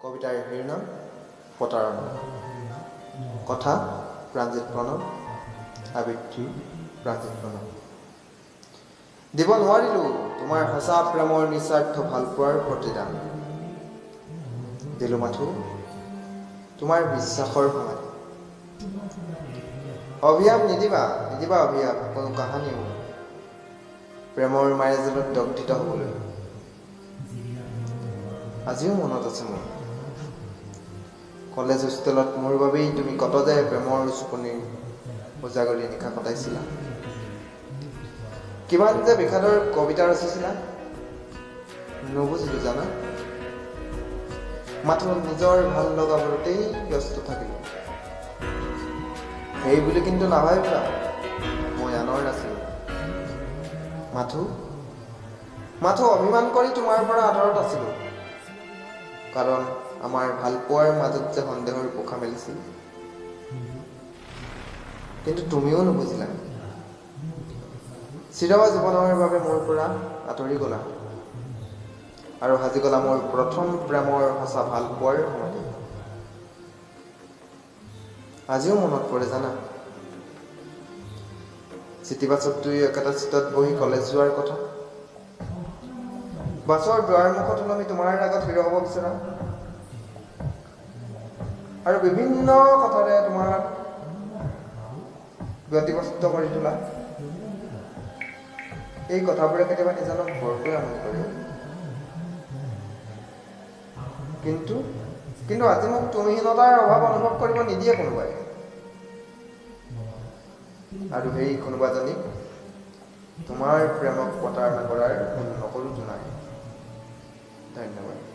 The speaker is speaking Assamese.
কবিতাৰ শিৰোনাম প্ৰতাৰণা। কথা প্ৰাণজিৎ প্ৰণৱ, আবৃত্তি প্ৰাণজিৎ প্ৰণৱ। দিব নোৱাৰিলোঁ তোমাৰ সঁচা প্ৰেমৰ নিস্বাৰ্থ ভালপোৱাৰ প্ৰতিদান, দিলোঁ মাথোঁ তোমাৰ বিশ্বাসৰ সমাধি। অভিশাপ নিদিবা, নিদিবা অভিশাপ কোনো কাহানিও প্ৰেমৰ মায়াজালত দগ্ধিত হ'বলৈ। আজিও মনত আছে মোৰ, কলেজ হোষ্টেলত মোৰ বাবেই তুমি কত যে প্ৰেমৰ উচুপনিৰ উজাগৰি নিশা কটাইছিলা, কিমান যে বিষাদৰ কবিতা ৰচিছিলা। নুবুজিলো জানা, মাথো নিজৰ ভাল লগাবোৰতেই ব্যস্ত থাকিলো। সেই বুলি কিন্তু নাভাবিবা মই আনৰ নাছিলো, মাথো মাথো অভিমান কৰি তোমাৰ পৰা আঁতৰত আছিলো। কাৰণ আমাৰ ভালপোৱাৰ মাজত যে সন্দেহৰ পোখা মেলিছিল, কিন্তু তুমিও নুবুজিলা। চিৰ জীৱনৰ বাবে মোৰ পৰা আঁতৰি গ'লা আৰু সাজি গ'লা মোৰ প্ৰথম প্ৰেমৰ সঁচা ভালপোৱাৰ সমাধি। আজিও মনত পৰে জানা, চিটি বাছত দুই একেটা চিটত বহি কলেজ যোৱাৰ কথা, বাছৰ দুৱাৰ মুখত ওলমি তোমাৰ আগত হিৰ' হ'ব বিচৰা আৰু বিভিন্ন কথাৰে তোমাক ব্যতিব্যস্ত কৰি তোলা। এই কথাবোৰে কেতিয়াবা নিজনক বৰকৈ আমনি কৰে, কিন্তু কিন্তু আজি মোক তুমিহীনতাৰ অভাৱ অনুভৱ কৰিব নিদিয়ে কোনোবাই। আৰু সেই কোনোবাজনীক তোমাৰ প্ৰেমক প্ৰতাৰণা কৰাৰ ভুল নকৰোঁ জোনাই। ধন্যবাদ।